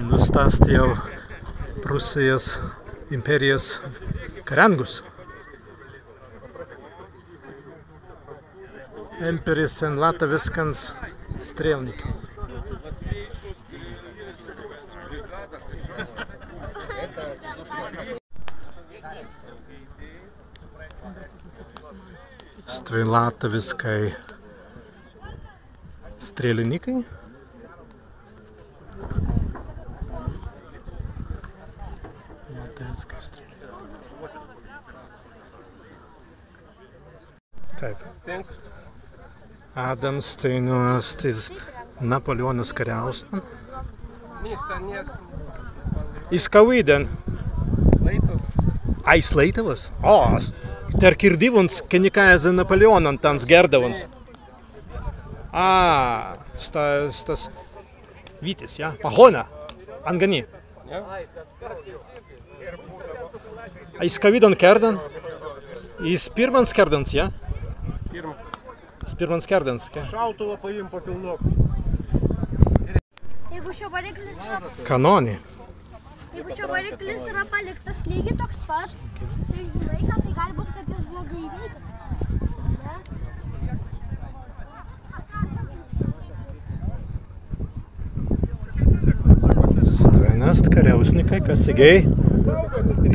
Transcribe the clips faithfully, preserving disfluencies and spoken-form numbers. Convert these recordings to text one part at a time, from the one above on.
Nu, sta ast jāu Prūsijas impērijas karjāngus. Emperis en lattawiskans strēlnikai. Stwi lattawiskai strēlnikai. Lattawiskai strēlnikai. Taip. Adams teinū ast iz Napoleonas karjausnan. Iz kawīdan? A, iz Laītawas? O, as tēr kirdīwuns, ka nika ezze Napoleonan tāns gērdawuns. A, sta, stas Wītis, jā? Pahona. Anga ni. Jā. A iz kawīdan kērdan? Iz pirmans kērdans, jā? Pirmans. Iz pirmans kērdans, jā. Šautuvą paimk, papilnuok. Jeigu šio variklis yra, kanoni. Jeigu šio variklis yra paliktas lygiai toks pats, tai žinai, kad tai gali būt, kad jis blogai veikia. Ne? Stwen ast karjausnikai, kas segēi?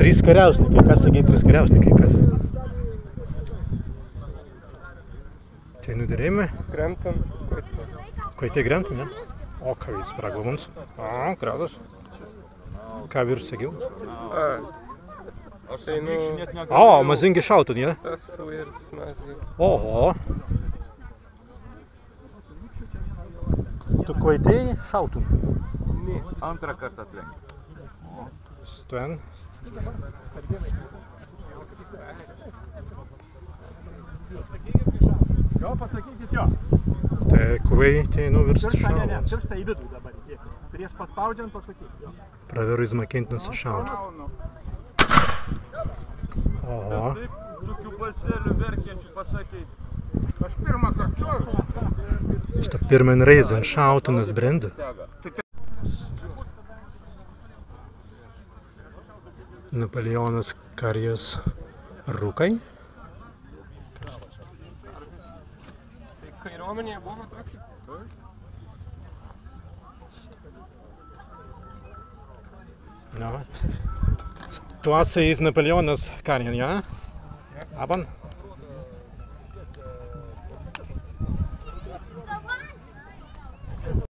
Trīs karjausnikai, kas segēi? Trīs karjausnikai, kas? Teinū dirēimai? Krēmtan. Kwaitēi krēmtan, jā? O, kawīds praglūbuns. O, grazus. Kawīds segīwuns. A. Teinū. O, mazīngi šautun, jā? Tas wīrs mazīngi. Oho. Tū kwaitēi šautun? Ni, āntrą kartą tren. Stwen. Jo, pasakykit jo. Tēt kwaitēi nuwīrst šautun. Pirštą, ne, ne, pirštą į vidų dabar įdėkit. Prieš paspaudžiant pasakyk jo. Prawerru izmukīntun si šaut. Oho. Taip, tokiu balseliu verkiančiu pasakei. Aš pirmą kartą šoviau. Sta pirman rēizan šautunas brenda. Napoleonas karjas rūkai. Kariuomenė buvo tokia. Nu. Tu esi iz Napoleonas karjan, jā? Aban?